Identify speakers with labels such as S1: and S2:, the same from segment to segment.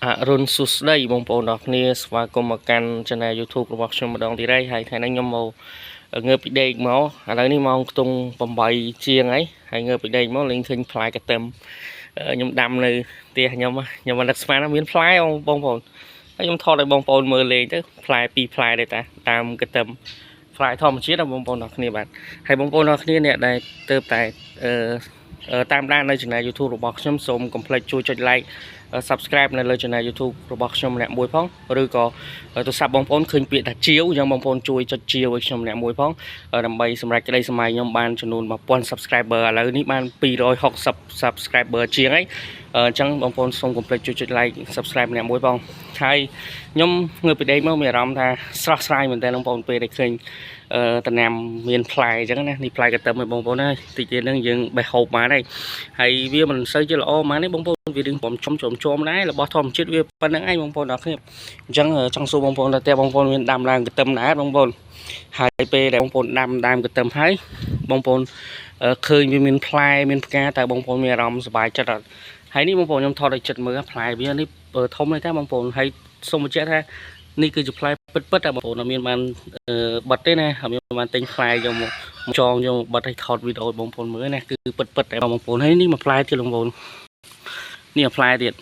S1: អរុណសួស្តីបងប្អូនទាំងអស់គ្នាស្វាគមន៍មកកាន់ Channel YouTube របស់ខ្ញុំម្ដងទៀតហើយហើយថ្ងៃនេះខ្ញុំមកងើបពីដេកមកឥឡូវនេះម៉ោងខ្ទង់8ជាងហើយហើយងើបពីដេកមកលេងឃើញផ្លែកទឹមខ្ញុំដាំនៅផ្ទះខ្ញុំខ្ញុំមិននឹកស្មានថាមានផ្លែបងប្អូនហើយខ្ញុំថតឲ្យបងប្អូនមើលលេងទៅផ្លែពីរផ្លែដែរតាតាមកទឹមផ្លែធម្មជាតិណាបងប្អូនទាំងអស់គ្នាបាទហើយបងប្អូនទាំងអស់គ្នាអ្នកដែលទៅតែអឺតាមដាននៅ Channel YouTube របស់ខ្ញុំសូមកុំភ្លេចជួយចុច like subscribe នៅលើ channel YouTube របស់ខ្ញុំម្នាក់មួយផងឬក៏ទូរស័ព្ទបងប្អូនឃើញពាក្យថាជាវអញ្ចឹងបងប្អូនជួយចុចជាវឲ្យខ្ញុំម្នាក់មួយផងដើម្បីសម្រេចក្តីសម័យខ្ញុំបានចំនួន1000 subscriber ឥឡូវនេះបាន260 subscriber ជាងហើយអញ្ចឹងបងប្អូនសូមកុំភ្លេចជួយចុច like subscribe ម្នាក់មួយផងហើយខ្ញុំងើបពីដេកមកមានអារម្មណ៍ថាស្រស់ស្រាយមែនតើបងប្អូនពេលដែលឃើញអឺតំណាំមានផ្លែអញ្ចឹងណានេះផ្លែកទឹមឲ្យបងប្អូនហើយតិចទៀតហ្នឹងយើងបេះហូបបានហើយហើយវាមិនសូវជាល្អហ្មងទេបងប្អូនវារឿងបំចំចំចំដែររបស់ធម្មជាតិវាប៉ុណ្្នឹងឯងបងប្អូនអរគ្នាអញ្ចឹងចង់សួរបងប្អូនថាតើបងប្អូនមានដាំដើមកទឹមដែរបងប្អូនហើយពេលដែលបងប្អូនដាំដើមកទឹមហើយបងប្អូនឃើញវាមានផ្លែមានផ្កាតើបងប្អូនមានអារម្មណ៍សប្បាយចិត្តអត់ហើយនេះបងប្អូនខ្ញុំថតឲ្យចិត្តមើលផ្លែវានេះធំទេតាបងប្អូនហើយសូមបញ្ជាក់ថានេះគឺជាផ្លែពិតពិតតែបងប្អូនអត់មានបានបិទទេណាអត់មានបានទិញផ្លែយកមកចងយកមកបិទឲ្យថតវីដេអូបងប្អូនមើលណាគឺពិតពិតតែបងប្អូនហើយនេះមួយផ្លែទៀតបងប្អូននេះមួយផ្លែទៀត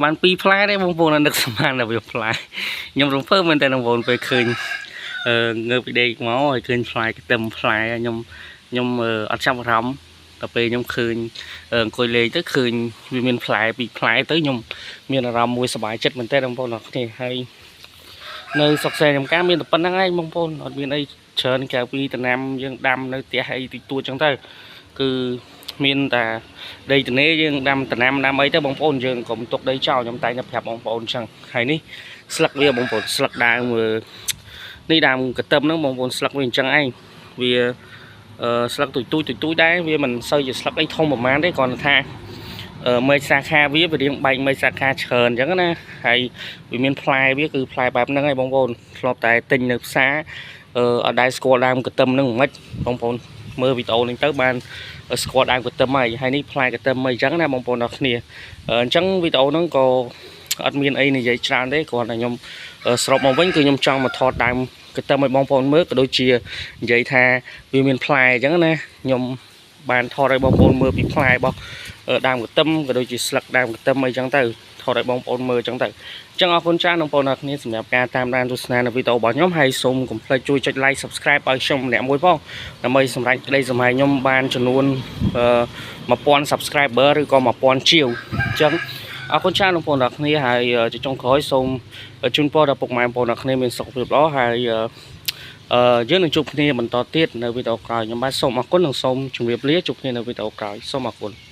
S1: បានពីរផ្លែទេបងប្អូនអត់នឹកស្មានថាវាផ្លែខ្ញុំរំភើបមែនតើបងប្អូនពេលឃើញអឺងើបពីដេកមកហើយឃើញផ្លែកទឹមផ្លែខ្ញុំខ្ញុំអត់ចាប់អារម្មណ៍ដល់ពេលខ្ញុំឃើញអង្គុយលេងទៅឃើញវាមានផ្លែពីរផ្លែទៅខ្ញុំមានអារម្មណ៍មួយសប្បាយចិត្តមែនតើបងប្អូនអរគ្នាហើយនៅស្រុកស្រែចំការមានតែប៉ុណ្្នឹងឯងបងប្អូនអត់មានអីច្រើនក្រៅពីដំណាំយើងដាំនៅផ្ទះអីតិចតួចចឹងទៅគឺមានតែដីទនេយើងដាំដំណាំដាំអីទៅបងប្អូនយើងកុំទុកដីចោលខ្ញុំតែងតែប្រាប់បងប្អូនចឹងហើយនេះស្លឹកវាបងប្អូនស្លឹកដើមនេះដើមកទឹមហ្នឹងបងប្អូនស្លឹកវាអញ្ចឹងឯងវាអឺស្លឹកទូចទូចទូចទូចដែរវាមិនសូវជាស្លឹកអីធំប្រហែលទេគ្រាន់តែថាមែកសាខាវាវារៀងបែកមែកសាខាច្រើនអញ្ចឹងណាហើយវាមានផ្លែវាគឺផ្លែបែបហ្នឹងឯងបងប្អូនធ្លាប់តែទិញនៅផ្សារអឺអត់ដែលស្គាល់ដើមកទឹមហ្នឹងមិនបងប្អូនមើលវីដេអូនេះទៅបានស្គាល់ដើមកទឹមហើយហើយនេះផ្លែកទឹមអីចឹងណាបងប្អូនអរគ្នាអញ្ចឹងវីដេអូហ្នឹងក៏អត់មានអីនិយាយច្រើនទេគ្រាន់តែខ្ញុំសរុបមកវិញគឺខ្ញុំចង់មកថតដើមកទឹមឲ្យបងប្អូនមើលក៏ដូចជានិយាយថាវាមានផ្លែអញ្ចឹងណាខ្ញុំបានថតឲ្យបងប្អូនមើលពីផ្លែរបស់ដើមកទឹមក៏ដូចជាស្លឹកដើមកទឹមអីចឹងទៅថតឲ្យបងប្អូនមើលអញ្ចឹងទៅអញ្ចឹងអរគុណច្រើនបងប្អូនអរគ្នាសម្រាប់ការតាមដានទស្សនានៅវីដេអូរបស់ខ្ញុំហើយសូមកុំភ្លេចជួយចុច like subscribe ឲ្យខ្ញុំម្នាក់មួយផងដើម្បីសម្រេចក្តីសម័យខ្ញុំបានចំនួន1000 subscriber ឬក៏1000ជាវអញ្ចឹងអរគុណច្រើនបងប្អូនអរគ្នាហើយជាចុងក្រោយសូមជូនពរដល់ពុកម៉ែបងប្អូនអរគ្នាមានសុខភាពល្អហើយអឺយើងនឹងជួបគ្នាបន្តទៀតនៅវីដេអូក្រោយខ្ញុំបាទសូមអរគុណនិងសូមជម្រាបលាជួបគ្នានៅវីដេអូក្រោយសូមអរគុណ។